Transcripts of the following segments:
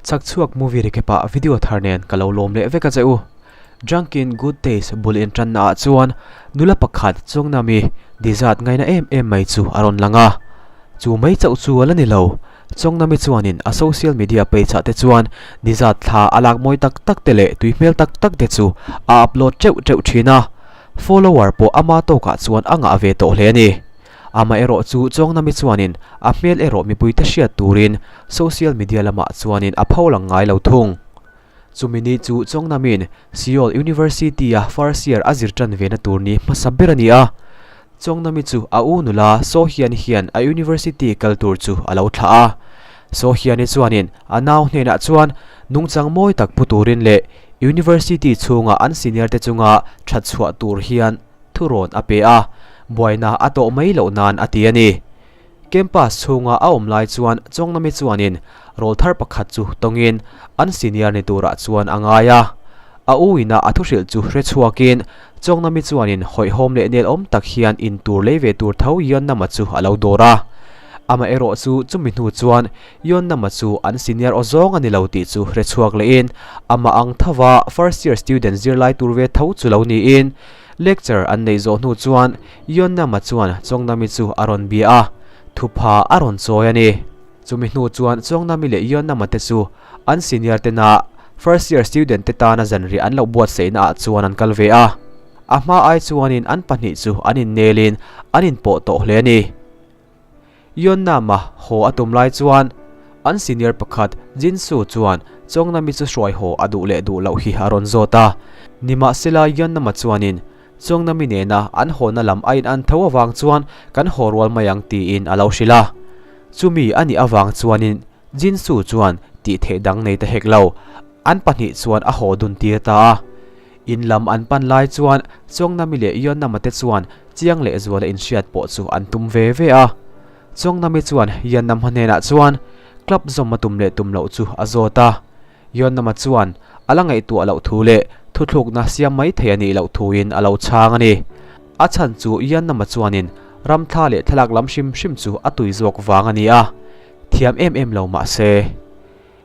Chhakchhuak movie recap ah video thar nen ka lo lawm leh vek a che u. Drunken Good Days bul intanna ah chuan nula pakhat Chungnami dessert ngaina em em mai chu a rawn lang a. Chu mai chauh chu a la ni lo. Chungnami chuanin a social media page ah te chuan dessert thla a lak mawi tak tak te leh tui hmel tak tak te chu a upload teuh teuh thin a. Follower pawh ama tawkah chuan a ngah ve tawh hle a ni. Amaherawh chu Chawngnami chuanin a hmel erawh mipuite hriat turin social media lamah chuanin a pho lang ngai lo thung. Chumi ni chu Chawngnami'n Seoul University-a first year a zir tan vena tur ni hmasa ber a ni a. Chawngnami chu a u nula Sohyani hian a university kal tur chu a lo thlah a. Sohyani chuanin a nau hnenah chuan nungchang mawi tak pu turin leh university chhunga an senior te chunga that chhuah tur hian thurawn a pe a, buaina a tawh mai loh nan a ti a ni. Campus chhunga a awm lai chuan Chawngnami chuanin rawl thar pakhat chu tawngin an senior ni turah chuan a ngai a. A u ina a thuhrilh chu hre chhuakin Chawngnami chuanin hawihhawm leh nelawm tak hian in tur lei ve tur tho Yeonnama chu a lo dawr a. Amaherawh chu chumi hnu chuan Yeonnama chu an senior aw zawng a ni lo tih chu hre chhuak lehin amah ang thova first year student zirlai tur ve tho chu lo niin Lecture an neih zawh hnu chuan Yeonnama chuan Chongnami chu a rawn bia a, thupha a rawn chawi a ni. Chumi hnu chuan Chongnami leh Yeonnama te chu an senior tena first year student te tana zanriah an lo buatsaihna ah chuan an kal ve a. A hma ai chuanin an pahnih chu an innelin an inpawh tawh hle a ni. Yeonnama haw a tum lai chuan an senior pakhat Jinsu chuan Chongnami chu hruai haw a duh leh duh loh hi a rawn zawt a. Nimahsela Yeonnama chuanin Chongnami nena an hawna lam a in an tho avang chuan kan haw rual mai ang tiin a lo hrilh a. Chumi a nih avang chuanin Jinsu chuan tih theih dang nei ta hek lo, an pahnih chuan a haw dun tir ta a. In lam an pan lai chuan Chongnami leh Yeonnama te chuan Chiang leh zuala inhriat pawh chu an tum ve ve a. Chongnami chuan Yeonnama hnenah chuan club zawm a tum leh tum loh chu a zawt a. Yeonnama chuan a la ngaihtuah loh thu leh thuthlukna siam mai thei a nih loh thuin a lo chhang a ni. A chhan chu Yeonnama chuanin ramthla leh thlalak lam hrim hrim chu a tui zawk vang a ni a, thiam em em lo mah se.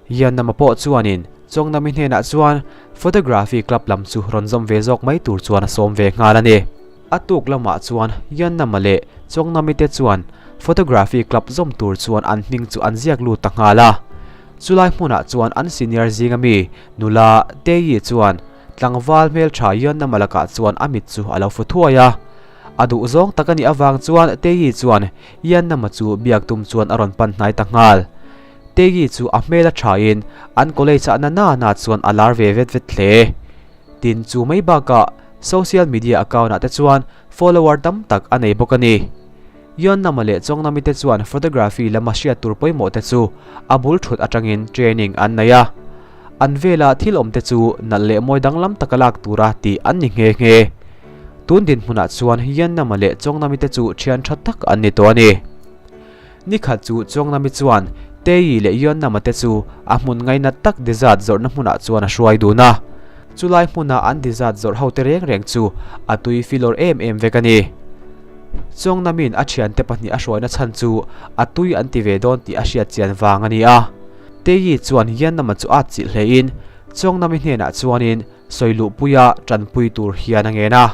Yeonnama pawh chuanin Chongnami hnenah chuan Photography Club lam chu rawn zawm ve zawk mai tur chuan a sawm ve nghal a ni. A tuk lamah chuan Yeonnama leh Chongnami te chuan Photography Club zawm tur chuan an hming chu an ziak lut ta nghal a. Chulai hmunah chuan an senior zinga mi nula Tae-yi chuan tlangval hmeltha Yeonnama lakah chuan a mit chu a lo fu thuai a. A duh zawng tak a nih avang chuan Tae-yi chuan Yeonnama chu biak tum chuan a rawn pan hnai ta nghal. Tegi chu a hmel a thain an college ah na na na chuan a lar ve vet vet hle. Tin chu mai bakah social media account ah te chuan follower tam tak a nei bawk a ni. Yeonnama leh Chongnami te chuan photography lama hriat tur pawimawh te chu a bul thut atangin training an nei a. An vela thil awm te chu nalh leh mawi danglam taka lak tura tih an ni nghe nghe. Tun dinhmunah chuan Yeonnama leh Chongnami te chu thian tha tak an ni tawh a ni. Nikhat chu Chongnami chuan Tei leh Yeonnama te chu a hmun ngainat tak dessert zawrhna hmunah chuan a hruai dun a. Chulai hmuna an dessert zawrh ho te reng reng chu a tui filawr em em vek a ni. Chongnami'n a thiante pahnih a hruaina chhan chu a tui an ti ve dawn tih a hriat chian vang a ni a. Tei chuan Yeonnama chu a chilh hlein Chongnami hnenah chuanin sawiluhpuia tanpui tur hian a ngen a.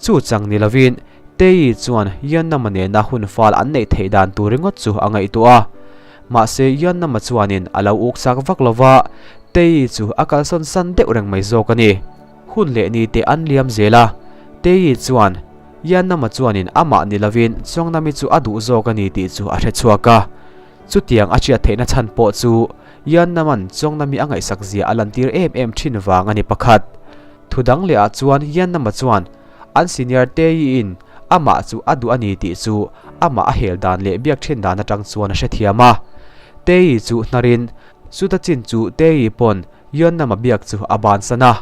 Chu chang ni lovin, Tei chuan Yeonnama nena hun fal an neih theih dan tur ringawt chu a ngaihtuah a. Mahse Yeonnama chuanin a lo uk chak vak lo va, Tei chu a kalsawn san deuh reng mai zawk a ni. Hun leh ni te an liam zel a, Tei chuan Yeonnama chuanin amah ni lovin Chongnami chu a duh zawk a ni tih chu a hre chhuak a. Chutiang a hriat theihna chhan pawh chu Yeonnama'n Chongnami a ngaihsak zia a lantir em em thin vang a ni pakhat. Thu dang leh ah chuan Yeonnama chuan an senior Tae-in amah chu a duh a ni tih chu amah a hel dan leh biak thin dan atang chuan a hrethiam a. Tae chu hnarin chuta chin chu Tae pawn Yeonnama biak chu a bansan a.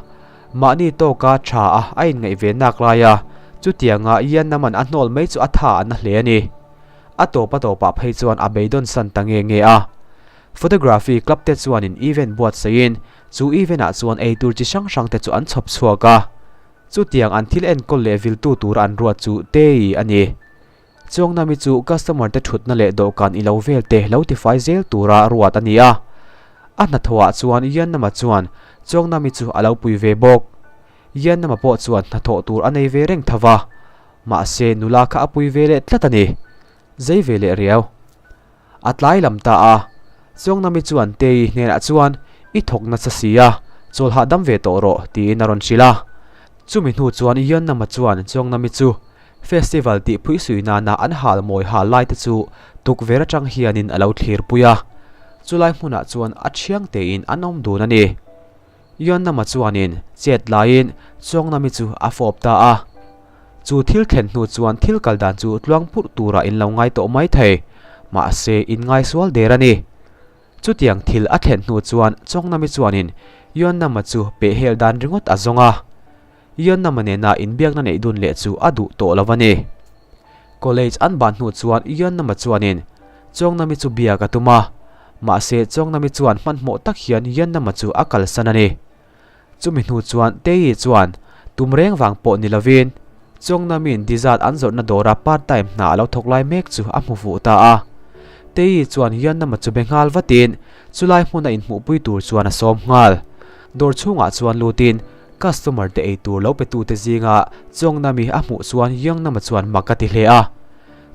Mahni tawka tha a a inngaih ve nak lai a, chutianga Yeonnama'n a hnawl mai chu a tha a na hle a ni. A tawp a tawpah phei chuan a beidawn san ta nge nge a. Photography club te chuanin event buatsaihin Chu event ah chuan ei tur chi hrang hrang te chu an chhawp chhuak a, chutiang an thil enkawl leh viltu tura an ruat chu Tei a ni. Chuangnami chu customer te thutna leh dawhkan i lo vel te lo tifai zel tura ruat a ni a. A hnathawhah chuan Yannama chuan Chawngnami chu a lo pui ve bawk. Yannama pawh chuan hnathawh tur a nei ve reng tho va, mahse nula kha a pui ve leh tlat a ni. Zei ve leh riau. A tlai lam ta a, Chawngnami chuan Tei hnenah chuan I thawk nasa si a, chawl hahdam ve tawh rawh tiin a rawn hrilh a. Chumi hnu chuan Yannama chuan Chawngnami chu Festival tih phuisui nana an hal mawi hal lai te chu tukver atang hianin a lo thlir pui a, chulai hmunah chuan a thiang tein an awm dun a ni. Yonnama chuanin chet laiin Chawngnami chu a fawp ta a. Chu thil thlen hnu chuan thil kal dan chu tluang purh turah in lo ngai tawh mai thei, mahse in ngaisual der a ni. Chutiang thil a thlen hnu chuan Chawngnami chuanin Yonnama chu pehhel dan ringawt a zawng a. Yonnama nena inbiakna neih dun leh chu a duh tawh lo a ni. College an ban hnu chuan Yonnama chuanin Chawngnami chu biak a tum a, mahse Chawngnami chuan hmanhmawh tak hian Yonnama chu a kalsan a ni. Chumi hnu chuan Tae chuan tum reng vang pawh ni lovin Chawngnami'n dessert an zawrhna dawra part time hna a lo thawk lai mek chu a hmu fuh ta a. Tae chuan Yonnama chu be nghal vatin chulai hmuna inhmuhpui tur chuan a sawm nghal. Dawr chhungah chuan lutin Customer te ei tur lo pe tute zinga Chawngnami a hmuh chuan Yeongnama chuan mak a ti hle a.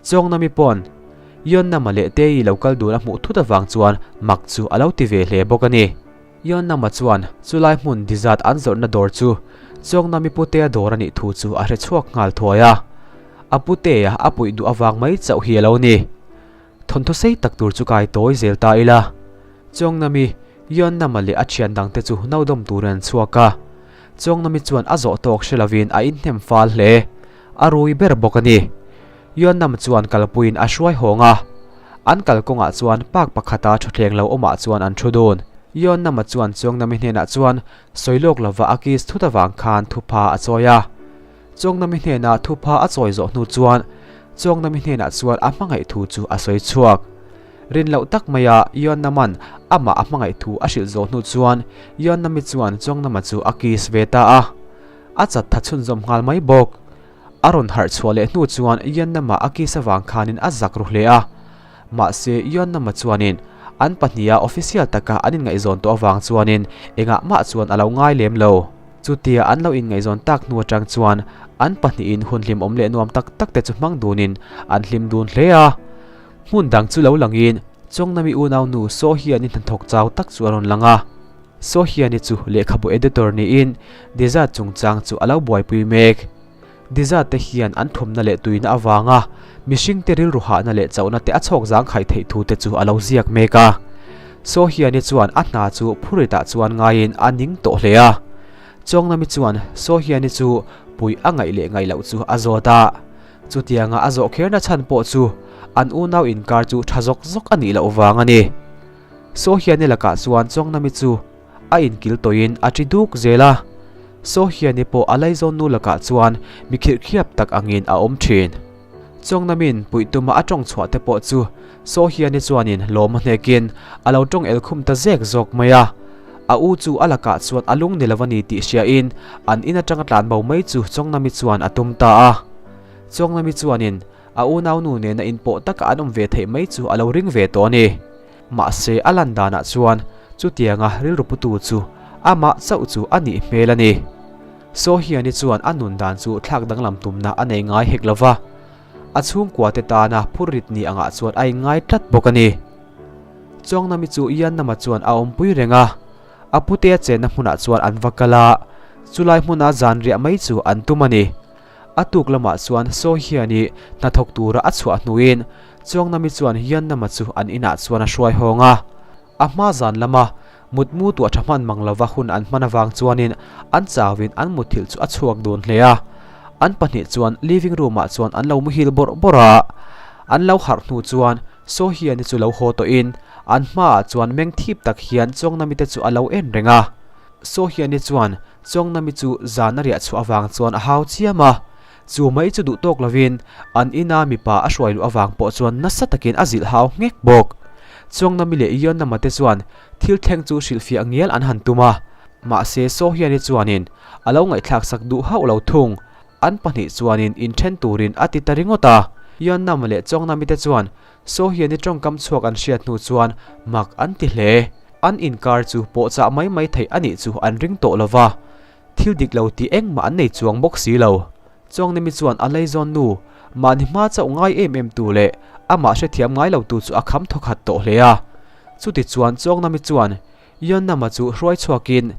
Chawngnami pawn Yeonnama leh Tae lo kal dun a hmuh thut avang chuan mak chu a lo ti ve hle bawk a ni. Yeonnama chuan chulai hmun dessert an zawrhna dawr chu Chawngnami putea dawr a nih thu chu a hre chhuak nghal thuai a. A putea a puih duh avang mai chauh hi a lo ni. Thawnthu sei tak tur chu kai tawi zel ta ila. Chawngnami, Yeonnama leh a thian dangte chu naudawm turin an chhuak a. Chawngnami chuan a zawh tawk hre lovin a inhnem fal hle. A rui ber bawk a ni. Yeonnam chuan kalpuiin a hruai hawng a. An kalkawngah chuan park pakhata thutthleng lo awmah chuan an thu dun. Yeonnama chuan Chawngnami hnenah chuan sawi lawk lova a kiss thut avang khan thupha a chawi a. Chawngnami hnena thupha a chawi zawh hnu chuan Chawngnami hnenah chuan a hmangaih thu chu a sawi chhuak. Rin loh tak maia Yeonnaman amah a hmangaih thu a hrilh zawh hnu chuan Yeonnami chuan Chawngnama chu a kiss ve ta a. A chat tha chhunzawm nghal mai bawk. A rawn harh chhuah leh hnu chuan Yeonnama a kiss avang khanin a zak ru hle a. Mahse Yeonnama chuanin an pahniha official taka an inngaihzawn tawh avang chuanin engah mah chuan a lo ngai lem lo. Chutia an lo inngaihzawn tak hnu atang chuan an pahnihin hun hlimawm leh nuam tak tak te chu hmang dunin an hlim dun hle a. Hmun dang chu lo langin Chawngnami unaunu Sohiani hnathawk chau tak chu a rawn lang a. Sohiani chu lehkhabu editor niin Dessert chungchang chu a lo buaipui mek. Dessert te hian an thumna leh tuina avanga mihringte rilru hahna leh chauhna te a chhawk zangkhai theih thu te chu a lo ziak mek a. Sohiani chuan a hna chu phuritah chuan ngaiin a ning tawh hle a. Chawngnami chuan Sohiani chu puih a ngaih leh ngaih loh chu a zawt a. Chutianga a zawh kherna chhan pawh chu an unau inkar chu tha zawk zawk a nih loh vang a ni. Sohiani lakah chuan Chawngnami chu a inkil tawhin a ṭi duk zel a. Sohiani pawh a laizawn nu lakah chuan mi khirhkhiap tak angin a awm ṭhin. Chawngnami'n puih tuma a ṭawng chhuah te pawh chu Sohiani chuanin lawm a hnekin a lo ṭawng el khum ta zek zawk mai a. A u chu a lakah chuan a lung ni lo a ni tih hriain an in aṭanga tlan bo mai chu Chawngnami chuan a tum ta a. Chawngnami chuanin a unaunu nena inpawh taka an awm ve theih mai chu a lo ring ve tawh a ni. Mahse a lan danah chuan chutianga rilru putu chu amah chauh chu a nih hmel a ni. Sohiani chuan a nun dan chu thlak danglam tumna a nei ngai hek lova, a chhungkua te tana phurrit ni angah chuan a inngai tlat bawk a ni. Chawngnami chu Iannama chuan a awmpui reng a, a putea chenna hmunah chuan an va kal a, chulai hmuna zanriah mai chu an tum a ni. A tuk lamah chuan Sohiani hnathawk tura a chhuah hnuin Chawngnami chuan Yannama chu an inah chuan a hruai hawng a. A hma zan lama mutmu tuah tha hman mang lova hun an hman avang chuanin an chauin an muthilh chu a chhuak dun hle a. An pahnih chuan living room ah chuan an lo muhil bawrh bawrh a. An lo harh hnu chuan Sohiani chu lo haw tawhin an hmaah chuan meng thip tak hian Chawngnami te chu a lo en reng a. Sohiani chuan Chawngnami chu zan a riah chhuah avang chuan a hau chiam a, chu mai chu duh tawk lovin an ina mipa a hruai luh avang pawh chuan nasa takin a zilh hau nghek bawk. Chawngnami leh Yonnama te chuan thil thleng chu hrilhfiah ngial an han tum a, mahse Sohiani chuanin a lo ngaihthlak sak duh hauh lo thung. An pahnih chuanin inthen turin a ti ta ringawt a. Yonnama leh Chawngnami te chuan Sohiani tawngkam chhuak an hriat hnu chuan mak an ti hle. An inkar chu pawhchah mai mai theih a nih chu an ring tawh lo va, thil dik lo tih engmah an nei chuang bawk si lo. Chuangnemi chuan a leizawn nu, mahni hma chauh ngai em em tu leh amah hrethiam ngai lo tu chu a kham thawkhat tawh hle a. Chutichuan Chuangnami chuan Yonnama chu hruai chhuakin,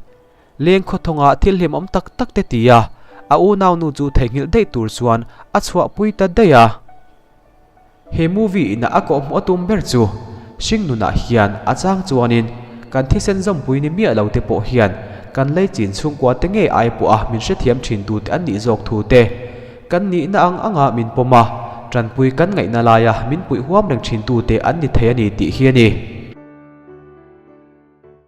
Leng khawthawnga thil hlimawm tak tak te ti a, a unaunu chu theihnghilh daih tur chuan a chhuahpui ta daih a. He movie ina a kawhhmuh a tum ber chu hringnunah hian a chang chuanin kan thisen zawmpui ni miah lo te pawh hian kan leichin chhungkua te ngei ai pawha min hrethiam thin tu te an nih zawk thu te, kan nihna ang anga min pawm a, tanpui kan ngaihna laia min puih huam reng thin tu te an ni thei a ni tih hi a ni.